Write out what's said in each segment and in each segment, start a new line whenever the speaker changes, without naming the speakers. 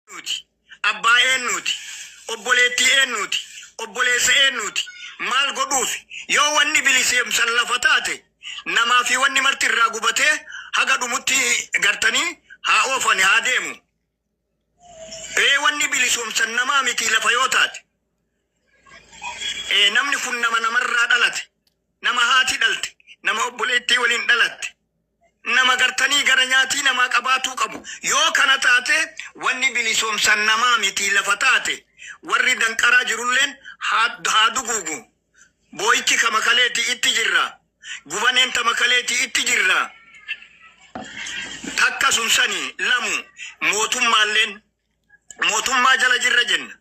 Eenyuuti? Abbaa eenyuuti? Obboleettii eenyuuti? Obboleessa eenyuuti? Maal godhuufi? Yoo wanni biliseemsan lafa taate, namaa fi wanni marti irraa gubatee haga dhumutti gartanii haa oofani, haa deemu. Ee, wanni bilisoomsan namaa miti lafa yoo taate. Ee, namni kun nama namarraa dhalate, nama haati dhalte, nama obboleettii waliin dhalatte, nama gartanii gara nyaatii namaa qabaatuu qabu. Yoo kana taate, wanni bilisoomsan namaa miti lafa taate, warri danqaraa jirulleen haa duguugu. Boo'ichi kama kaleeti itti jirra. Gubaneen tama kaleeti itti jirra. Takka sun sani. Lamu, mootummaalleen mootummaa jala jirra jenna.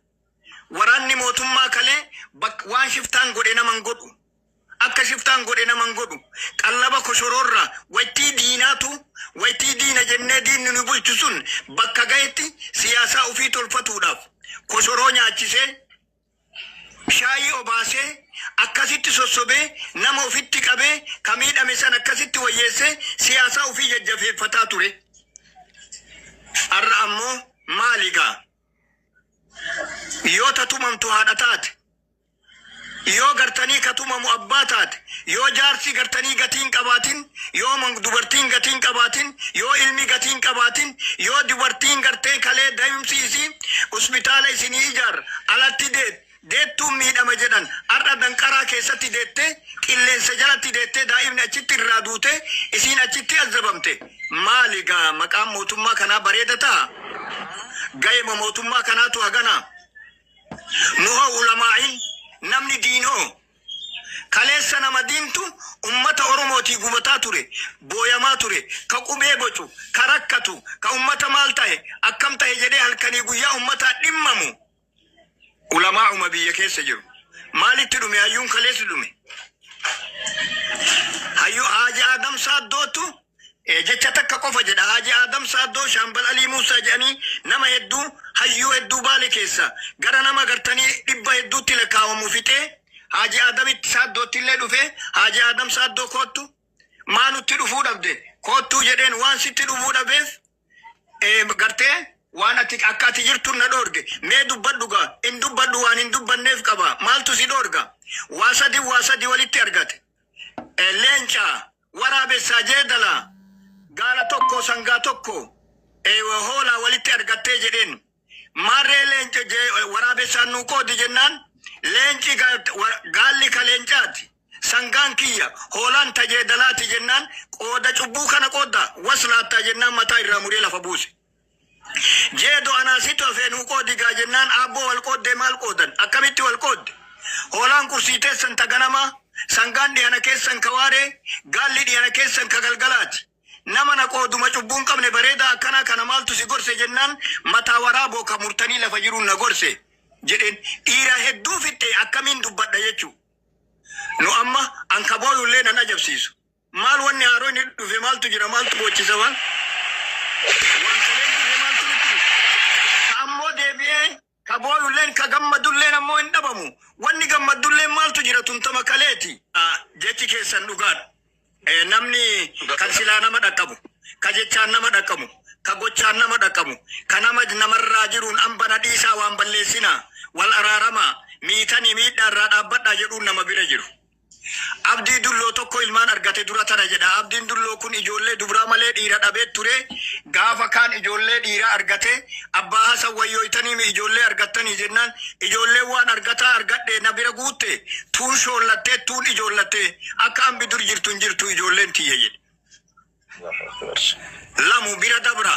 Waraanni mootummaa kalee waan shiftaan godhe naman godhu. Akka shiftaan godhe naman godhu. Qallaba koshoroorraa waytii diinaatu, waytii diina jennee diinni nu bulchu sun bakka gahetti siyaasaa ofii tolfatuudhaaf koshoroo nyaachisee, shaayii obaasee, akkasitti sossobee, nama ofitti qabee, ka miidhame san akkasitti wayyeessee siyaasaa ofii jajjafeeffataa ture. Har'a ammoo maali gaa? Yoo ta tumamtu haadha taate, yoo gartanii ka tumamu abbaa taate, yoo jaarsi gartanii gatiin qabaatin, yoo dubartiin gatiin qabaatin, yoo ilmi gatiin qabaatin, yoo dubartiin gartee kalee da'imsi isii hospitaala isinii ijaar alatti deet deettuun miidhama jedhan, har'a danqaraa keessatti deettee, qilleensa jalatti deettee, daa'imni achitti irraa duute, isiin achitti azabamte, maali gaa maqaan mootummaa kanaa bareeda ta'a? Ga'eema mootummaa kanaatu haganaa? Nu hoo, ulamaa'in, namni diinoo kaleessa nama diintu ummata Oromootii gubataa ture, booyamaa ture, ka qubee bocu, ka rakkatu, ka ummata maal tahe, akkam tahe jedhee halkanii guyyaa ummataa dhimmamu, ulamaa'uma biyya keessa jiru. Maalitti dhume hayyuun kaleessi dhume? Hayyuu Haaji Adam Saaddootu jecha takka qofa jedha. Haaji Adam Saaddoo, Shaambal Alii Muusaa jedhanii nama hedduu, hayyuu hedduu Baale keessa gara nama gartanii dhibba hedduutti lakkaa'amu fixee Haaji Adamitti Saaddootti illee dhufe. Haaji Adam Saaddoo, "Koottu, maa nutti dhufuu dhabde? Koottuu," jedheen. "Waan sitti dhufuu dhabeef gartee waan ati akka ati jirtu na dhoorge. Mee dubbadhu gaa." "Hin dubbadhu, waan hin dubbanneef qaba." "Maaltu si dhoorga?" Waa sadi, waa sadi walitti argate. Leenca, waraabessaa, jeedala, gaala tokko, sangaa tokko, hoolaa walitti argattee jedheen. "Maarree leenca waraabessaan nuu qoodi," jennaan, "Leenci gaalli ka leencaati, sangaan kiyya, hoolaan ta jeedalaati," jennaan, "Qooda cubbuu kana qoodda waslaattaa," jennaan mataa irraa muree lafa buuse. "Jeedo anaasitu hafee, nuu qoodi gaa," jennaan, "Aabboo, wal qooddee maal qoodan? Akkamitti wal qoodde? Hoolaan qursii teessan ta ganamaa, sangaan dhihana keessan ka waaree, gaalli dhihana keessan ka galgalaati. Nama na qooduma cubbuu hin qabne bareedaa akkanaa kana maaltu si gorse?" jennaan, "Mataa waraaboo ka murtanii lafa jiruun na gorse," jedheen. Dhiira hedduu fixxe, akkamiin dubbadha jechuu. Nu amma an ka booyullee nan ajabsiisu. Maal wanni haaroo inni dhufe? Maaltu jira? Maaltu boochisa? Waan kaleen dhufe maaltu nutti dhufe? Ka ammoo deebi'ee ka booyulleen ka gammadulleen ammoo hin dhabamu. Wanni gammaddulleen maaltu jira? Tuntama kaleeti. Jechi keessan dhugaadha. Namni kan silaa nama dhaqqabu, ka jechaan nama dhaqqabu, ka gochaan nama dhaqqabu, ka nama namarraa jiruun ambana dhiisaa, waan balleessinaa, wal araaramaa, miitanii miidhaa irraa dhaabbadhaa jedhuun nama bira jiru. Abdii Dulloo tokko ilmaan argate dura tana jedha. Abdiin Dulloo kun ijoollee dubraa malee dhiira dhabee ture. Gaafa kaan ijoollee dhiiraa argate, "Abbaa Hasan, wayyooytanii mi ijoollee argattanii?" jennaan, "Ijoolleen waan argataa argadhe na bira guutte, tuun shoollattee, tuun ijoollattee, akka ambi dur jirtu hin jirtu ijoolleen tiyya," jedhe. Lamu bira dabra.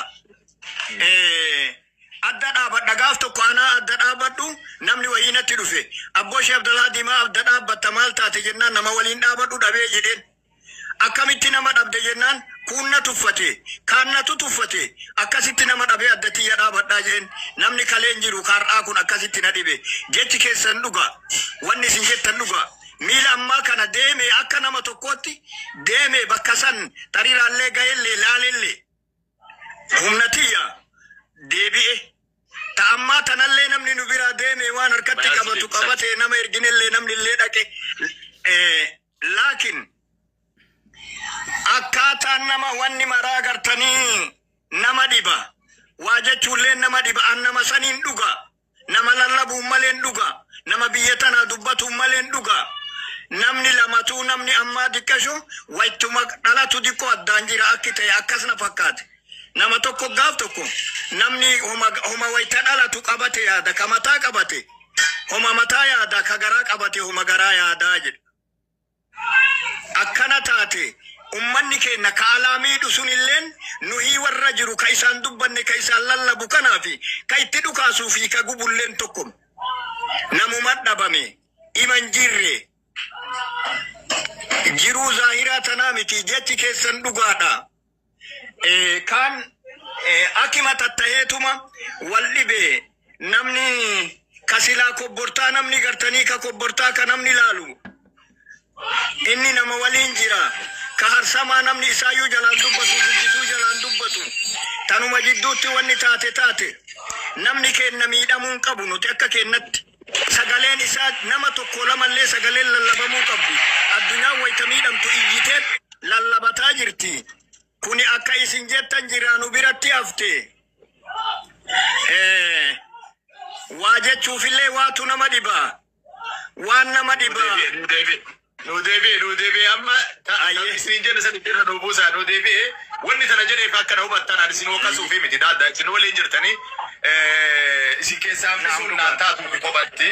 Adda dhaabadha. Gaaf tokko anaa adda dhaabadhu, namni wayii natti dhufe. "Abboo Shee Abdalhaa Diimaa, adda dhaabbatta, maal taate?" jennaan, "Nama waliin dhaabadhu dhabee," jedheen. "Akkamitti nama dhabde?" jennaan, "Kuun na tuffate, kaan natu tuffate, akkasitti nama dhabee adda tiyya dhaabadhaa," jedheen. Namni kaleen jiru kaar'aa kun akkasitti na dhibe. Jechi keessan dhuga, wanni isin jettan dhuga. Miila ammaa kana deeme, akka nama tokkootti deeme, bakka san xariiraallee gahellee laalellee humna tiyya deebi'e. Ta ammaa tanallee namni nu biraa deeme waan harkatti qabatu qabate, nama erginellee namni illee dhaqe. Laakiin akkaataan nama wanni maraa gartanii nama dhiba. Waa jechuullee nama dhiba, an nama saniin dhuga. Nama lallabuun maleen dhuga. Nama biyya tanaa dubbatuun maleen dhuga. Namni lamatuu namni ammaa diqqasho waytuma dhalatu diqqoo addaan jira akki ta'e akkas na fakkaate. Nama tokko gaaf tokko namni homa wayta dhalatu qabate yaada, ka mataa qabate homa mataa yaada, ka garaa qabate homa garaa yaadaa jedha. Akkana taate ummanni keenya ka alaa miidhu sunilleen nuhii warra jiru ka isaan dubbanne, ka isaan lallabu kanaafi ka itti dhukaasuu fi ka gubulleen tokko. Namuma dhabame iman jirre jiruu zaahiraa tanaa miti, jechi keessan dhugaadha. Kaan akima tattaheetuma wal dhibe, namni ka silaa kobbortaa, namni gartanii ka kobbortaa ka namni laalu inni nama waliin jira, ka harsamaa namni isaayyuu jalaan dubbatu, dubbisuu jalaan dubbatu. Tanuma jidduutti wanni taate taate. Namni keenna miidhamuu hin qabu. Nuti akka keennatti sagaleen isaa nama tokko lamallee sagaleen lallabamuu qabdi. Addunyaan wayita miidhamtu iyyitee lallabataa jirti. Kuni akka isin jettan jiraanu biratti hafte. Waa jechuufillee waatu nama dhiba, waan nama dhiba.
Nu deebi'e, nu deebi'e, nu deebi'e amma.
Ayyee.
Isin jenne san irra nu buusaa, nu deebi'e. Wanni tana jedheef akkana hubattan, ani isin hokkasuufi miti. Daadda isin waliin jirtanii isin keessaa hambisuun naan taatuufi kophatti.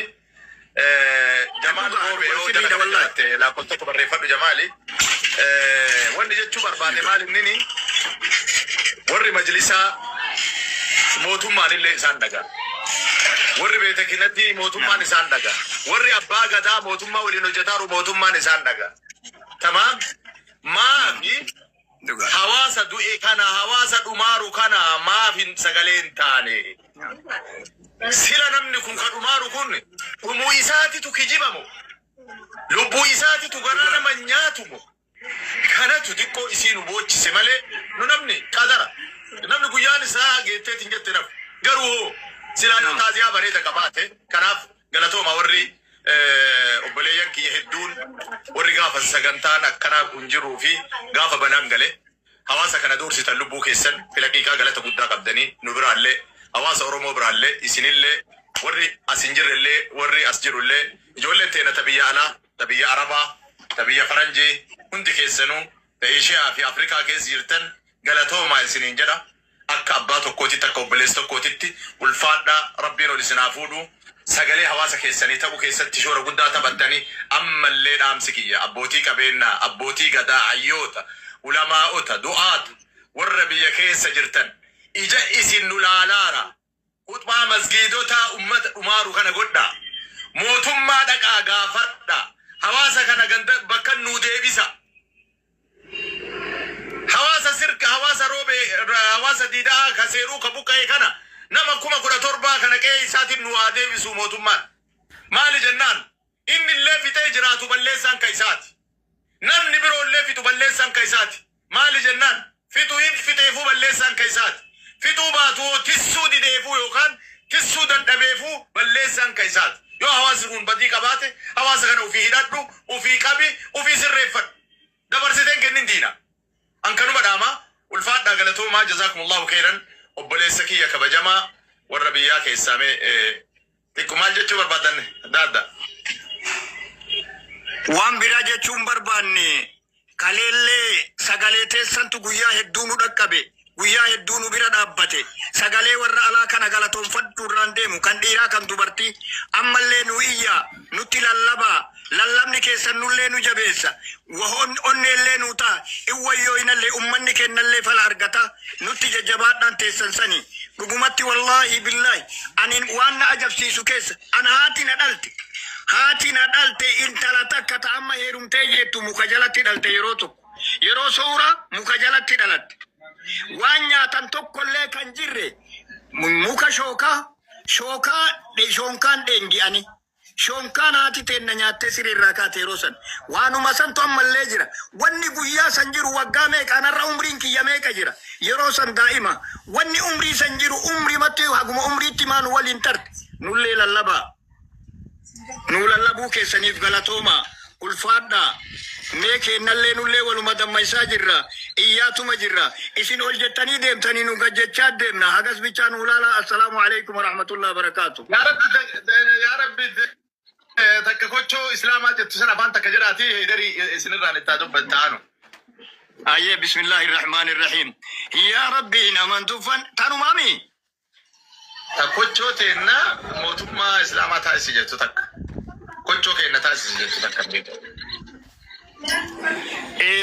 Jamaal
Dhugaa,
Roobee
dhugaa,
yoo
si
jala
miidha
kana
wallahi.
jiraatte lakkoofsa tokko barreeffadhu. Jamaali. Wanni jechuu barbaade maal, innini warri majlisaa mootummaan illee isaan dhagaa. Warri beetekinatti mootummaan isaan dhagaa. Warri abbaa gadaa mootummaa waliin hojjetaaru mootummaan isaan dhagaa. Tamaam. Maafi
Dhugaa.
hawaasa du'e kana, hawaasa dhumaaru kana maaf hin sagalee hin taane? Sila namni kun ka dhumaaru kun dhumuu isaatitu kijibamu. Lubbuu isaatitu garaa nama nyaatumu. Kanatu xiqqoo isii nu boochise malee nu namni qadara. Namni guyyaan isaa geetteetiin jette nafu. Garuu hoo silaa yoo taaziyaa bareeda qabaate. Kanaaf galatooma warri obboleeyyan kiyya hedduun, warri gaafa sagantaan akkanaa kun jiruu fi gaafa balaan gale hawaasa kana doorsitan, lubbuu keessan filaqiiqaa galata guddaa qabdanii. Nu biraallee, hawaasa Oromoo biraallee, isinillee, warri as hin jirrellee, warri as jirullee, ijoolleen teena ta biyya alaa, ta biyya Arabaa, ta biyya Faranjii, hundi keessanuu ta Eeshiyaa fi Afrikaa keessa jirtan galatoomaa isiniin jedha. Akka abbaa tokkootitti, akka obboleessa tokkootitti ulfaadhaa. Rabbiin ol isin haa fuudhu. Sagalee hawaasa keessanii ta'uu keessatti shoora guddaa taphattanii. Ammallee dhaamsi kiyya abbootii qabeenyaa, abbootii gadaa, hayyoota, ulamaa'ota, du'aatu warra biyya keessa jirtan, ija isin nu laalaara. Khutbaa masgiidotaa ummata dhumaaru kana godhaa. Mootummaa dhaqaa gaafadhaa. Hawaasa kana ganda bakka nuu deebisa. Hawaasa sirka, hawaasa Roobe, hawaasa Diidaa ka seeruu ka buqqa'e kana, nama 17,000 kana qe'ee isaatiin nu haa deebisu mootummaan. Maali jennaan, inni illee fixee jiraatu balleessaan ka isaati. Namni biroo illee fixu balleessaan ka isaati. Maali jennaan, fixu hin fixeefuu balleessaan ka isaati. Fixuu baatu hoo tissuu dideefuu yookaan tissuu dadhabeefuu balleessaan ka isaati. Yoo hawaasni kun badii qabaate, hawaasa kana ofii hidhadhu, ofii qabi, ofii sirreeffadhu. Dabarsiteen kennin diina. An kanuma dhaama. Ulfaadhaa, galatoomaa, jazaakumullahu khairan. Obboleessa kiyya kabajamaa warra biyyaa keessaa mee xiqqoo maal jechuu barbaadan, daadda?
Waan biraa jechuun barbaanne, kaleellee sagalee teessantu guyyaa hedduu nu dhaqqabe, guyyaa hedduu nu bira dhaabbate. Sagalee warra alaa kana galatoonfadhu irraan deemu, kan dhiiraa kan dubartii, ammallee nu iyyaa, nutti lallabaa. Lallabni keessan nullee nu jabeessa, onneellee nu ta'a. Iwwayyooyinallee ummanni kennallee fala argata. Nutti jajjabaadhaan teessan sanii dhugumatti, wallaahi billaahi, ani waan na ajabsiisu keessa an haati na dhalte, haati na dhalte intala takka ta amma heerumtee jettu muka jalatti dhalte. Yeroo tokko, yeroo soora muka jalatti dhalatte, waan nyaatan tokkollee kan jirre, muka shookaa shookaa shoonkaan dheengi'anii shoonkaan haati teenna nyaattee siree irraa kaate. Yeroo san waanuma santu ammallee jira. Wanni guyyaa san jiru waggaa meeqa anarra umriin kiyya meeqa jira. Yeroo san daa'ima, wanni umrii san jiru umrii matti haguma umriitti maanu waliin tarte. Nullee lallabaa, nuu lallabuu keessaniif galatoomaa, Ulfaadhaa. Mee keennallee nullee waluma dammaysaa jirra. Iyyaatuma jirra. Isin ol jettanii deemtanii nu gad jechaa deemna. Hagas bichaa nu ilaalaa. Assalaamu alaikum warahmatullahi wabarakaatu.
Yaa Rabbi, yaa Rabbi, takka kochoo Islaamaa jettu sana afaan takka jedhaati Heydarii isinirraan itti haa dubbattaanu.
Ayyee, bismillahi rahmaani rahiim. Yaa Rabbi, naman tuffan tanumaami.
Ta kochoo teenna mootummaa Islaamaa taasisi jettu takka. Kochoo keenna taasisi jettu takka beeku.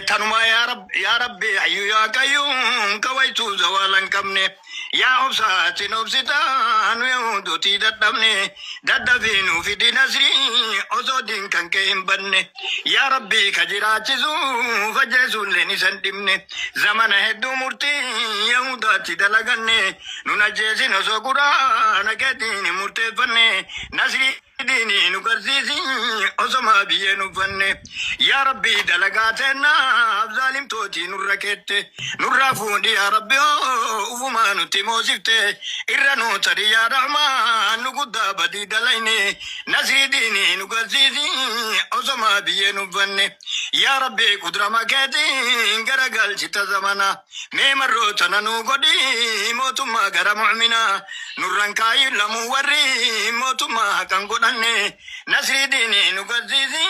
Tanumaa, yaa Rabbi, yaa Rabbi, hayyu yaa qayyuum, kawaytuu zawaala hin qabne, yaa obsaatiin obsitaa nu yahudotii dadhabne, daddafii nuu fidi nasrii osoo diin kan kee hin banne. Yaa Rabbi, ka jiraachisu fajeesuulleen isa hin dhibne, zamana hedduu murtii yahudaatti dalaganne, nun ajjeesin osoo quraana keetiin hin murteeffanne. Nasrii diinii nu garsiisi osoma biyyeen uffanne. Yaa Rabbi, dalagaa teennaaf zaalimtootii nurra keette nurraa fuudhi. Yaa Rabbi, ufumaa nutti moosifte irra nu tari. Yaa Rahmaan, nu guddaa badii dalayne, nasrii diinii nu garsiisi osoma biyyeen uffanne. Yaa Rabbi, qudrama keetiin garagalchita zamana, mee marroo tana nu godhi mootummaa gara mu'minaa. Nurran kaayin lamuu warri mootummaa haqan godhanne, nasrii diinii nu garsiisi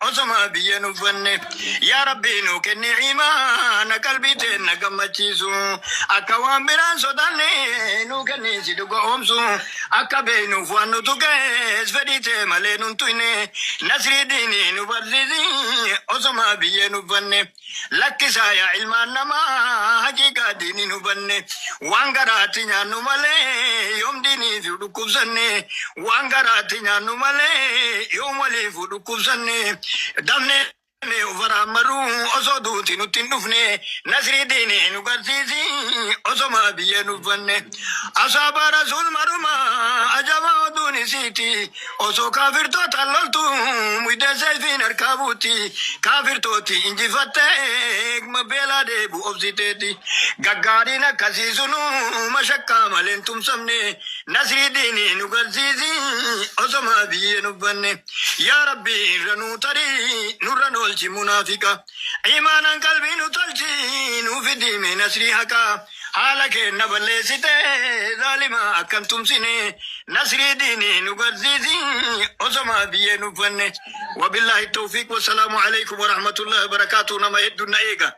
osoma biyyeen uffanne. Yaa Rabbi, nu kenni imaana qalbii teenna gammachiisu, akka waan biraan sodaanne nu kenni si dhuga oomsu, akka beeynuuf waan nu tuqees fedhii tee malee nun tuyne, nasrii diinii nu barsiisi osoma biyyeen uffanne. Lakkisaa yaa ilmaan namaa, haqiiqaa diinii nu banne. Waan garaatti nyaannu malee yoom diiniif dhukkubsanne? Waan garaatti nyaannu malee yoom waliif dhukkubsanne? Dafne ufaraan maruu osoo duuti nutti hin dhufne, nasrii diinii nu garsiisi osoma biyyeen uffanne. Asaaba rasuul maruma ajaba oduun isiiti, osoo kaafirtoota loltu muydee seefiin harkaa buuti, kaafirtooti injifattee beelaa deebu obsiteeti. Gaggaariin akkasii sunu mashakkaa malee hin tumsamne, nasrii diinii nu garsiisi osoma biyyeen uffanne. Yaa Rabbi, irra nuu tarii, nurra noolchi munaafiqa, imaanan qalbii nu tolchi, nu fidime nasrii haqaa. Haala keenna balleessite zaalima akkan tumsine, nasrii diinii nu garsiisi osoma biyyeen uffanne. Wabillaahi tawfiiq, wassalaamu alaikum warahmatullahi wabarakaatuh. Nama hedduu na eega.